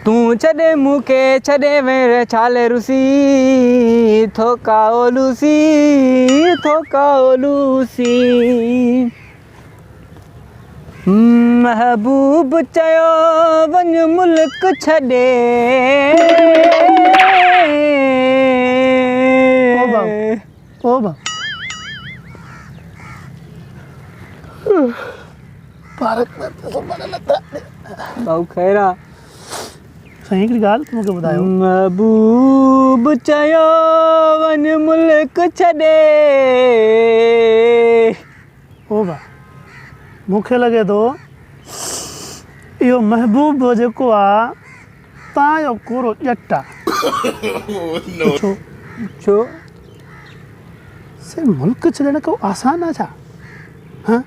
تون ڇڏي مون کي ڇڏي وين ڇالي رسي ٿو ڪائو لوسي ٿو ڪائو لوسي محبوب چيو وڃ ملڪ ڇڏي. او ڀائو او ڀائو پارڪ ۾ پيو سڀاڻي لٿا. ڀائو خير آ. سائين هڪڙي ڳالهه مون کي ٻڌايو. محبوب چيو وڃ ملڪ ڇڏي. او ڀا مون کي لڳي ٿو اهو محبوب جيڪو آ تان جو ڪورو ڄٽ آ. پڇو. ڇو؟ سائين ملڪ ڇڏڻ ڪو آسان آ ڇا؟ ها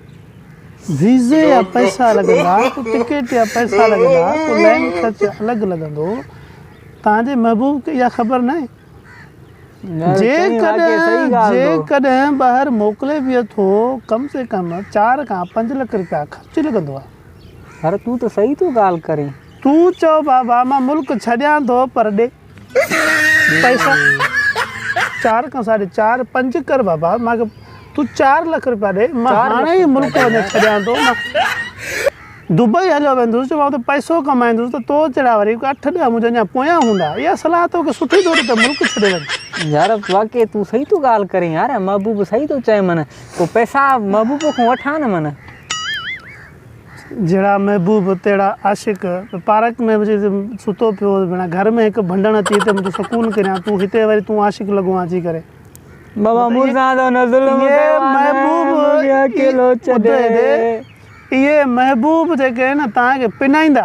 ويزي جا پئسا لڳندا پوء ٽڪيٽ جا پئسا لڳندا پوء لائن خرچ الڳ لڳندو تان جي محبوب کي اها خبر ناهي جيڪڏهن جيڪڏهن ٻاهر موڪلي به اٿو ڪم سي ڪم چار کان پنج لک رپيا خرچ لڳندو آهي. پر تون ته صحيح ٿو ڳالهه ڪرين. تون چئو بابا مان ملڪ ڇڏيان ٿو پر ڏي پئسا چار کان ساڍي چار پنج ڪر بابا مان کي تون چار لک رپيا ڏي مان هاڻي ئي ملڪ وڃي ڇڏيان ٿو مان دبئي هليو ويندس چوان ته پئسو ڪمائيندس ته تو جهڙا وري اٺ ڏهه منهنجا اڃا پويان هوندا اها صلاح توکي سٺي ٿو ڏي ته ملڪ ڇڏي وڃ. يار واقعي تون صحيح ٿو ڳالهه ڪرين يار محبوب صحيح ٿو چئي من پوء پئسا محبوب کان وٺان نه من. جهڙا محبوب تهڙا عاشق پارڪ ۾ به ستو پيو هوس ڀيڻا گهر ۾ هڪ ڀنڊڻ اچي هتي منهنجو سڪون ڪريان تون هتي وري تون عاشق لڳو آن اچي ڪري. بابا مون سان ته هن ظلم ڪيو آ نه مونکي اڪيلو ڇڏي. اهي محبوب جيڪي آهن نه توهان کي پنائيندا.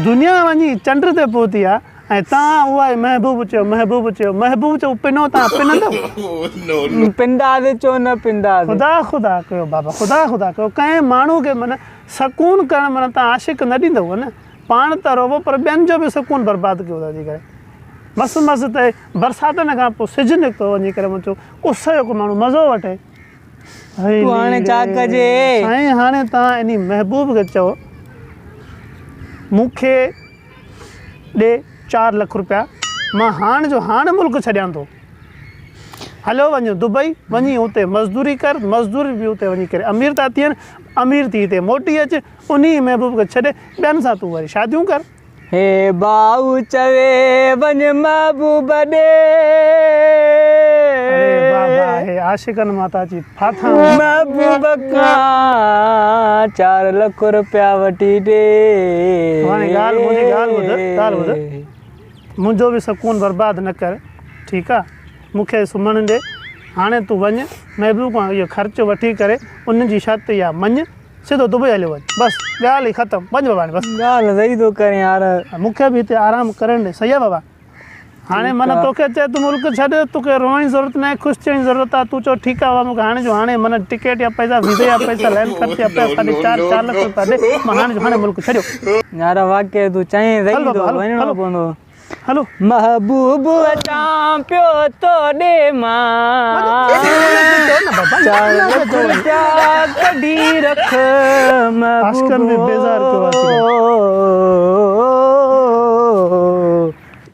دنيا وڃي چنڊ تي پهتي آهي ۽ توهان اها ئي محبوب چيو محبوب چيو محبوب چيو پنو توهان پنندؤ؟ پننداسين ڇو نه پننداسين. خدا خدا ڪيو بابا خدا خدا ڪيو ڪنهن ماڻهو کي من سڪون ڪرڻ من توهان عاشق نه ڏيندؤ نه پاڻ ته روئو پر ٻين جو به سڪون برباد ڪيو ٿا جي ڪري مس مس ته برساتن کان پوء سج نڪتو وڃي ڪري مون چيو اس جو ڪو ماڻهو مزو وٺي. پوء هاڻي ڇا ڪجي؟ سائين هاڻي توهان انهي محبوب کي چئو مون کي ڏي چار لک روپيا مان هاڻ جو هاڻ ملڪ ڇڏيان ٿو. هليو وڃ دبئي وڃي اتي مزدوري ڪر مزدوري به اتي وڃي ڪري امير ٿا ٿين امير ٿي هتي موٽي اچ انهي محبوب کي ڇڏي ٻين سان تون وري شاديون ڪر. هي ڀائو چوي وڃ محبوب ڏي. اڙي بابا هي عاشقن مان ته اچي ڦاٿا آهيون. محبوب کان چار لک روپيا وٺي ڏي. هاڻي ڳالهه منهنجي ڳالهه ٻڌ ڳالهه ٻڌ منهنجو به سڪون برباد نه ڪر ٺيڪ آ مون کي سمهڻ ڏي هاڻي تون وڃ محبوب کان اهو خرچ وٺي ڪري ان جي شرط اها مڃ سڌو دبئي هليو وڃ بس ڳالهه ئي ختم وڃ بابا هاڻي بس. ڳالهه صحيح ٿو ڪرين يار. مون کي به هتي آرام ڪرڻ ڏي صحيح آ بابا هاڻي من توکي چئي تون ملڪ ڇڏ توکي روئڻ جي ضرورت ناهي خوش ٿيڻ جي ضرورت آ تون چئو ٺيڪ آ بابا مون کي هاڻي جو هاڻي من ٽڪيٽ جا پئسا ويزي جا پئسا لائن خرچ جا پئسا ساڍي چار چار لک روپيا ڏي مان هاڻي جو هاڻي ملڪ ڇڏيو. يار واقعي تون چئين صحيح ٿو وڃڻو پوندو. هلو. محبوب اچان پيو تو ڏي مان چار لک روپيا ڪڍي رک محبوب. عاشقن به بيزار ڪيو آ.